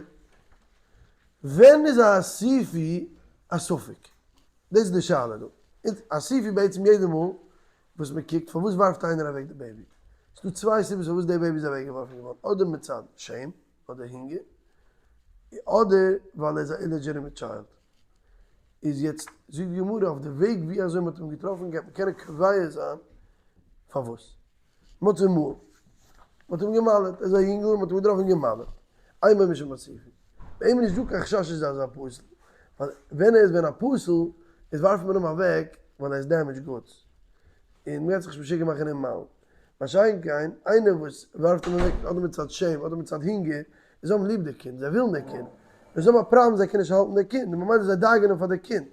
ווען איז א אסיפי א ספק? דאס איז די שאלה דא. אסיפי בעצם יעדע מאל וואס מען קוקט פארוואס ווארפט איינער אוועק די baby? ס'דא צוויי סיבות פארוואס די baby איז אוועקגעווארפן געווארן, אדער מצד shame, אדער הונגער, אדער ווייל ער איז א illegitimate child. איז יעצט זאגט די גמרא אויף די וועג ווי אזוי מען האט אים געטראפן גייט מען קענען קובע זיין פארוואס. מען האט אים מאל, מען האט אים גע'מל'עט, ער איז א יונגל מען האט אים געטראפן גע'מל'עט, אינו משום אסיפי. ביי אים איז נישט דא קיין חשש אז ער איז א פסול, ווייל ווען ער איז ווען א פסול איז ווארפט מען אים אוועק ווייל ער איז damaged goods, און מען גייט זיך נישט משוגע מאכן אים מל'ן. מה שאין כן, איינער וואס ווארפט אים אוועק אדער מצד shame אדער מצד הונגער, זיי האבן ליב די קינד, זיי ווילן די קינד, נאר זיי האבן א פראבלעם זיי קענען נישט האלטן די קינד, און ממילא זיי דאגה'נען פאר די קינד.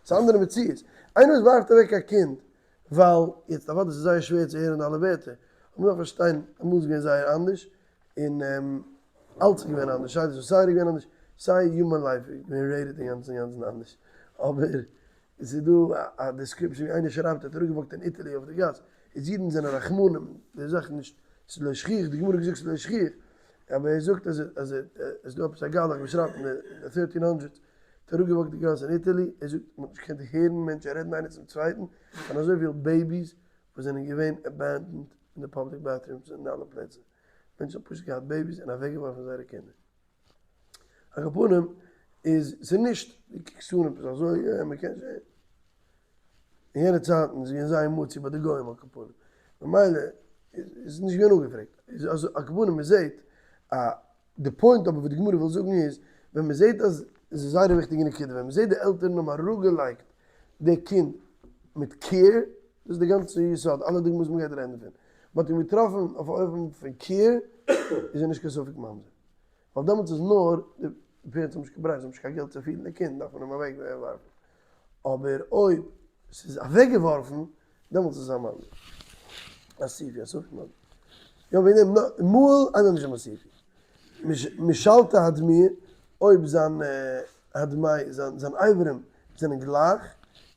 ס'איז א אנדערע מציאות. איינער וואס ווארפט אוועק א קינד ווייל, יעצט אוודאי ס'איז זייער שווער צו הערן אלע ווערטער, אבער מ'דארף פארשטיין, אמאל איז געווען זייער אנדערש, און אלץ איז געווען אנדערש, סיי די society איז געווען אנדערש, סיי human life איז געווען rated אינגאנצן אינגאנצן אנדערש, אבער עס איז דא א description ווי איינער שרייבט ער האט אראפגעוואקט אין Italy אויף די גאס, איז אידן זענען רחמנים, די זאך איז נישט, ס'איז לא שכיח, די גמרא האט געזאגט ס'איז לא שכיח, אבער ער זאגט אז אז עס איז דא עפעס א גלח וואס שרייבט אין די thirteen hundreds, האט אראפגעוואקט די גאס אין Italy, ער זאגט מען האט נישט געקענט הערן מענטשן רעדן איינער צום צווייטן, פון אזויפיל babies וואס זענען געווען abandoned אין די public bathrooms און אין אלע פלעצער, מענטשן האבן פשוט געהאט babies און אוועקגעווארפן זייערע קינדער. על כל פנים איז ס'נישט דו קוקסט אן עפעס אזוי יא מ'קען שוין אין יענע צייטן איז געווען זייער מצוי ביי די גוים על כל פנים ממילא איז נישט געווען אפגעפרעגט איז אז על כל פנים מ'זעהט א. די point אבער וואס די גמרא וויל זאגן איז, ווען מען זעט אז, עס איז זייער א וויכטיגע נקודה, ווען מען זעט די עלטערן האבן אראפגעלייגט די קינד מיט care, דאס איז די גאנצע יסוד, אלע דוגמאות וואס מען גייט רעדן דערפון, מען האט אים געטראפן אויף א אופן פון care, איז ער נישט קיין ספק ממזר. ווייל דעמאלטס איז נאר די parents האבן נישט קיין ברירה, זיי האבן נישט קיין געלט צו פירן די קינד, דארף מען אים אוועק ווארפן. אבער אויב ס'איז אוועק געווארפן, דעמאלטס איז עס א ממזר. אסיפי, א ספק ממזר. יא וועגן דעם מהול אין בו משום אסופי. משלתא הדמיה, אויב זיין הדמיה, זיין אברים זענען גלייך,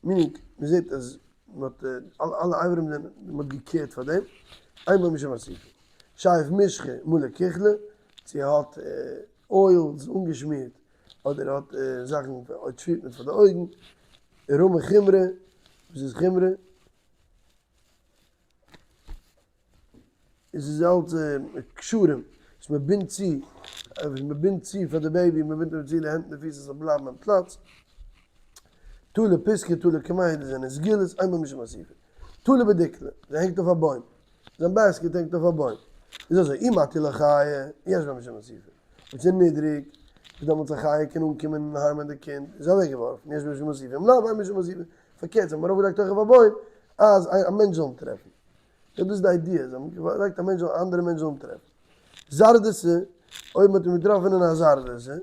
meaning מ'זעט אז מ'האט אלע אברים זענען, מ'האט געקערט פאר דעם, אין בו משום אסופי. שייף משחה מלא כוחלה, צו ער האט oils אנגעשמירט, אדער ער האט זאכן אויב שמירט מען פאר די אויגן, רמי חומרא, וואס איז חומרא? עס איז אלץ קשרים וואס מען בינדט צו, וואס מען בינדט צו פאר די baby, מען בינדט אים צו די הענט און די פיס עס זאל בלייבן אין פלאץ. תולה פיסקא תולה קמיה, דאס זענען סגולות, אין בו משום אסופי. תולה בדיקלא, זי הענגט אויף א בוים, זיין basket הענגט אויף א בוים, איז אזוי, אי מטיא ליה חיה, יש בה משום אסיפה. אויב ס'איז נידריג, איז דעמאלטס א חיה קען אנקומען און הארמען די קינד, איז אוועקגעווארפן, יש בה משום אסיפה. אם לאו, אין משום אסיפה. פארקערט, זיי האבן ארויפגעלייגט אויך אויף א בוים, אז א מענטש זאל אים טרעפן. יא דאס איז די idea, זיי האבן געלייגט א מענטש זאל א אנדערע מענטש זאל אים טרעפן. זרדתא, אויב מ'האט אים געטראפן אין א זרדתא,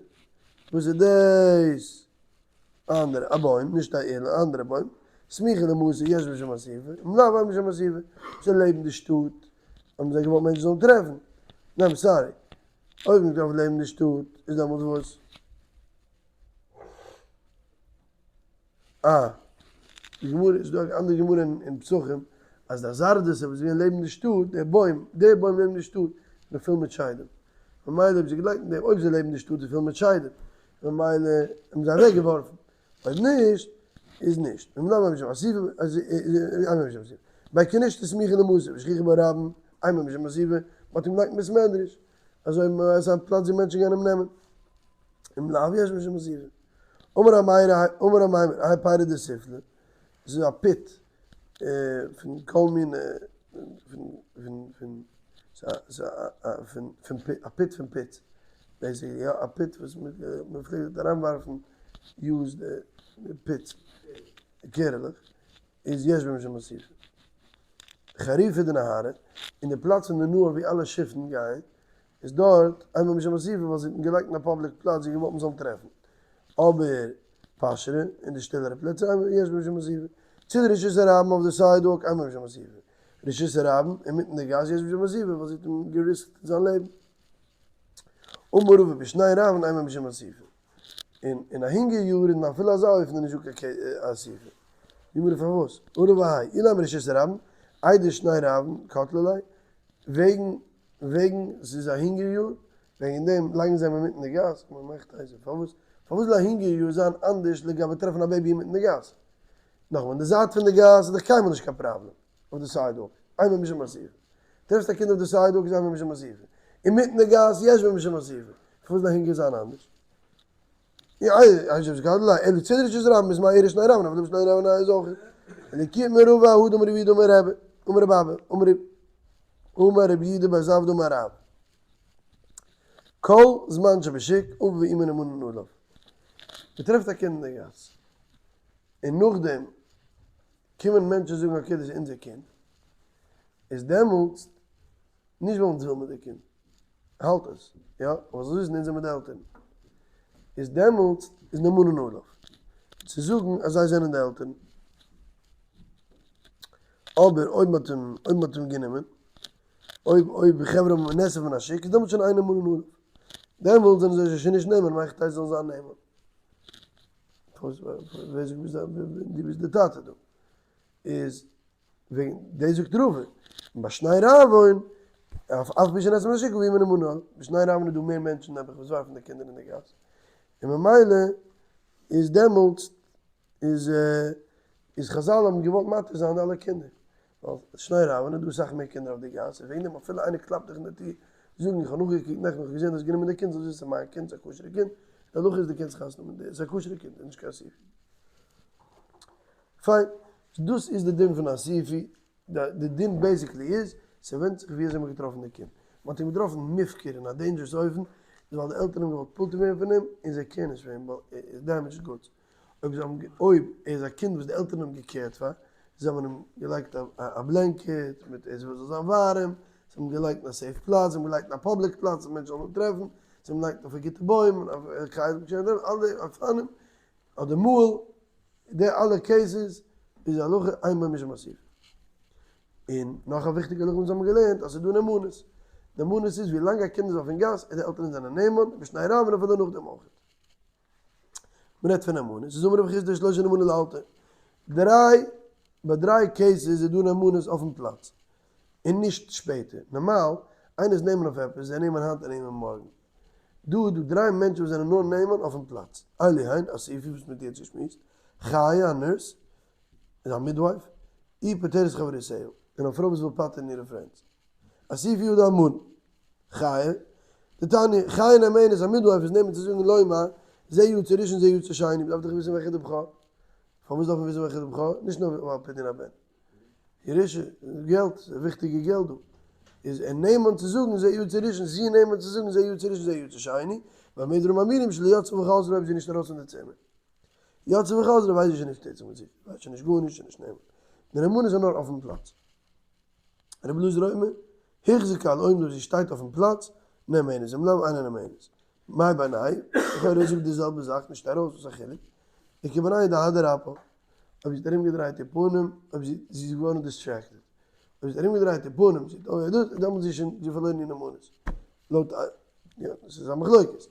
וואס איז דאס? א אנדערע א בוים, נישט א אילן, א אנדערע בוים, סמיכה למתא יש משום אסיפה, אם לאו אין משום אסיפה, ס'איז לעבן די שטאט, האבן זיי געוואלט מענטשן זאלן טרעפן, ניין sorry, אויב מ'טרעפט לעבן די שטאט איז דעמאלטס וואס? אה, די גמרא, איז דא א אנדערע גמרא אין פסחים, אז די זרדתא וואס איז געווען לעבן די שטאט, דער בוים, דער בוים לעבן די שטאט, איז פול מיט שדים, ממילא האבן זיי געלייגט אין דעם, אויב זיי לעבן די שטאט איז פול מיט שדים, ממילא האבן זיי אוועק געווארפן, אויב נישט איז נישט. ביי כנישתא סמיכה למתא ושכיחא בה רבים, אין בו משום אסיפה, מ'האט אים געלייגט אין בית מדרש, אזוי עס איז א פלאץ ווי מענטשן גייען אים נעמען. אם לאו יש משום אסיפה. אמר אמימר, האי פירא דסיפלא, עס איז א pit פון כל מיני, פון פון א pit פון pits, basically יא, א pit וואס מען פלעגט אריינווארפן used pits, קערעלעך, איז יש בו משום אסיפה. חריפא דנהרא, אין די פלאץ פון די נהר ווי אלע שיפן גייען, איז דארט אין בו משום אסיפה ווייל זי האט אים געלייגט אין א public פלאץ זי האט געוואלט מען זאל אים טרעפן. אבער פשרה, אין די שטילערע פלעצער אין יש בו משום אסיפה. צידי רשות הרבים אויף די sidewalk אין בו משום אסיפה. רשות הרבים, אינמיטן די גאס יש משום אסיפה ווייל זי האט אים געריסקט זיין לעבן. אמר רבא בשני רעבון אין בו משום אסיפה. און אין א הונגער יאר איז אפילו אזא אופן נישט דא קיין אסיפה. די גמרא פארוואס? אמר רבא האי אילימא רשות הרבים, איידי שני רעבון קטלי ליה, וועגן וועגן ס'איז א הונגער יאר, וועגן דעם לייגן זיי אים אינמיטן די גאס, מ'מאכט אייזן, פארוואס פארוואס זאל א הונגער יאר זיין אנדערש לגבי טרעפן א baby אינמיטן די גאס? נאכאמאל, אין די זייט פון די גאס איז דאך קיינמאל נישט קיין פראבלעם, אויף די sidewalk, אין בו משום אסיפה. טרעפסט א קינד אויף די sidewalk איז אין בו משום אסיפה. אינמיטן די גאס יש בו משום אסיפה. פארוואס זאל א הונגער זיין אנדערש? אמר רבי יהודה בר זבדא אמר רב, כל זמן שבשוק אביו ואמו נאמנין עליו. מען טרעפט א קינד אין די גאס, און נאכדעם קומען מענטשן זאגן okay דאס איז אונזער קינד, איז דעמאלטס נישט ווייל אונז וויל מיר די קינד, האלט עס, יא, אבער זאל וויסן אונז זעמיר די עלטערן, איז דעמאלטס איז נאמנין עליו צו זאגן אז זיי זענען די עלטערן. אבער אויב מ'האט אים, אויב מ'האט אים גענומען, אויב אויב חברה האבן נאסף מן השוק, איז דעמאלטס שוין אין נאמנין עליו. דעמאלטס זענען זיי שוין נישט נאמן, מאכט זיי זאלן זיין נאמן. פארוואס ווער זאגט ביסט דו ביסט די טאטע דא? איז וועגן דאס זאגט רבא, און ביי שני רעבון, אף אף פי שנאסף מן השוק אביו ואמו נאמנין עליו, ביי שני רעבון איז דא מער מענטשן נעבעך וואס ווארפן די קינדער אין די גאס, און ממילא איז דעמאלטס איז איז חזל האבן געוואלט מתיר זיין אלע קינדער, ווייל שני רעבון איז דא אסאך מער קינדער אויף די גאס, און וועגן דעם אפילו איינער קלאפט דיך אין די טיר, זאגן איך האב נאכגעקוקט נעכטן איך האב געזען דו האסט גענומען די קינד, זאלסט וויסן ס'איז מיין קינד, ס'איז א כשר'ע קינד, די הלכה איז דו קענסט חתונה האבן מיט די, ס'איז א כשר'ע קינד, נישט קיין אסיפי. פיין, דאס איז די דין פון אסיפי, די דין basically איז, ס'ווענדט זיך ווי אזוי מ'האט געטראפן די קינד. מ'האט אים געטראפן מופקר אין א dangerous אופן, איז ווייל די עלטערן האבן געוואלט פטור ווערן פון אים און זיי care ן נישט פאר אים ווייל ער איז damaged goods. אויב זיי האבן אויב ער איז א קינד וואס די עלטערן האבן גע care ט פאר, זיי האבן אים געלייגט א blanket מיט ער זאל זיין ווארעם, זיי האבן געלייגט אין א safe פלאץ, זיי האבן געלייגט אין א public פלאץ אז מענטשן זאלן אים טרעפן, זיי האבן געלייגט אויף א גוטע בוים, אויף א חיות זאל אים טרעפן, אלע די אופנים, אדער מהול, די אלע cases איז הלכה אין בו משום אסיפה. און נאך א וויכטיגע הלכה וואס האבן געלערנט אז ס'איז דא נאמנות. נאמנות איז ווי לאנג א קינד איז אויפן גאס און די עלטערן זענען נאמן, בשני רב און אפילו נאכדעם אויך. מ'רעדט פון נאמנות, איז אמר רב חסדא שלושה נאמנים לאלתר. דריי, ביי דריי cases איז דא נאמנות אויפן פלאץ. און נישט שפעטער. נארמאל, איינער איז נאמן אויף עפעס, איז ער נאמן היינט און נאמן מארגן. דא איז דא דריי מענטשן וואס זענען נאר נאמן אויפן פלאץ. אלו הן, אסופי וואס מ'האט יעצט געשמועסט, חיה, א nurse, איז א midwife, ופוטרת חברותיה, און א פרוי וואס וויל פטר'ן אירע friends. אסופי הוא דאמרן. חיה, דתניא, חיה נאמנת, א midwife איז נאמן צו זאגן לומר, זה יצא ראשון זה יצא שני, מ'דארף דאך וויסן וועלכע איז די בכור. פארוואס דארף מען וויסן וועלכע איז די בכור? נישט נאר ווייל פדיון הבן. ירושה, געלט, ס'איז וויכטיגע געלט דא. איז ער נאמן צו זאגן זה יצא ראשון, זי נאמן צו זאגן זה יצא ראשון זה יצא שני, במה דברים אמורים שלא יצאה וחזרה אויב זי איז נישט ארויס פון די צימער. יצאה וחזרה ווייסט זי שוין נישט טוט זיך מיט זיך, ווייסט שוין נישט גארנישט, שוין נישט נאמן. די נאמנות איז נאר אויפן פלאץ. רבי אלעזר אומר, החזיקה על עומדה זי שטייט אויפן פלאץ, נאמנת, אם לאו אינה נאמנת. מאי בינייהו? לכאורה זאגט די זעלבע זאך נישט ארויס וואס א חילוק? איכא בינייהו דאהדר אפה, אויב זי האט ארומגעדרייט איר פנים, אויב זי זי איז געווארן distracted, אויב זי האט ארומגעדרייט איר פנים, זי האט אוי דאס, דעמאלטס איז שוין זי פארלוירן איר נאמנות. לויט א יא, דאס איז א מחלוקת.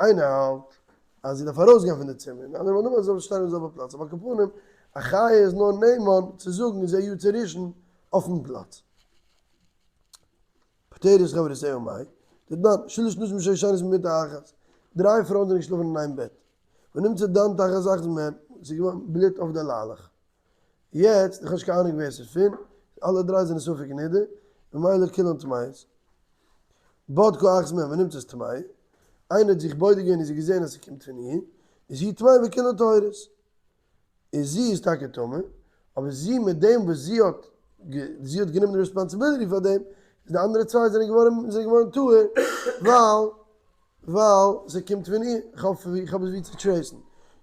איינער האלט אז זי דארף ארויסגיין פון די צימער, און די אנדערע מאן דאמר אז זי זאל שטיין אויפן זעלבע פלאץ, אבער על כל פנים, א חיה איז נאר נאמן צו זאגן זה יצא ראשון אויפן פלאץ. פוטרת חברותיה מאי, דתנן, שלש נשים שישנות במיטה אחת, דריי פרויען זענען געשלאפן אין איין בעט, ונמצא דם תחת אחת מהן, ס'איז געווארן בלוט אויף די ליילעך. יעצט, איך האב נישט קיין אהנונג ווער ס'איז פון, אלע דריי זענען ספק נידה, ממילא כולן טמאות. בדקה אחת מהן ונמצאת טמאה, איינער האט זיך בודק געווען און זי געזען אז ס'קומט פון איר, איז היא טמאה וכולן טהורות. איז זי איז טאקע טמא, אבער זי מיט דעם וואס זי האט זי האט גענומען די responsibility פאר דעם, איז די אנדערע צוויי זענען געווארן זענען געווארן טהור, ווייל ווייל ס'קומט פון איר, איך האב איך האב עס ווי צו trace ן.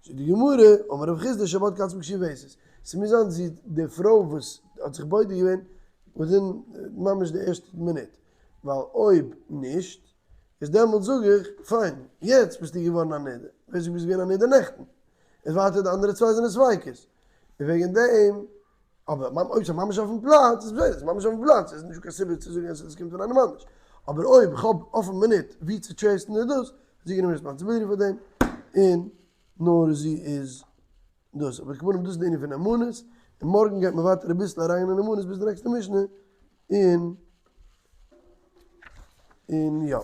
זאגט די גמרא, אמר רב חסדא שבדקה עצמה כשהיא וסת, ס'מוז זיין זי די פרוי וואס האט זיך בודק געווען within ממש די ערשטע מינוט, ווייל אויב נישט איז דעמאלטס זאג איך, פיין, יעצט ביסטו געווארן א נדה, ווער זאגט ביסט געווען א נדה נעכטן? איז ווייטער די אנדערע צוויי זענען ספיקות, און וועגן דעם, אבער אויב ס'איז ממש אויפן פלאץ, איז בסדר, ס'איז ממש אויפן פלאץ, איז נישטא קיין סיבה צו זאגן אז עס קומט פון איינעם אנדערש, אבער אויב איך האב אויפן מינוט ווי צו trace ן איז דאס, האט זי גענומען responsibility פאר דעם, און נאר זי איז דאס, אבער כמובן דאס איז די ענין פון נאמנות, און מארגן גייט מען ווייטער אביסל אריין אין נאמנות ביז די נעקסטע משנה, און און יא.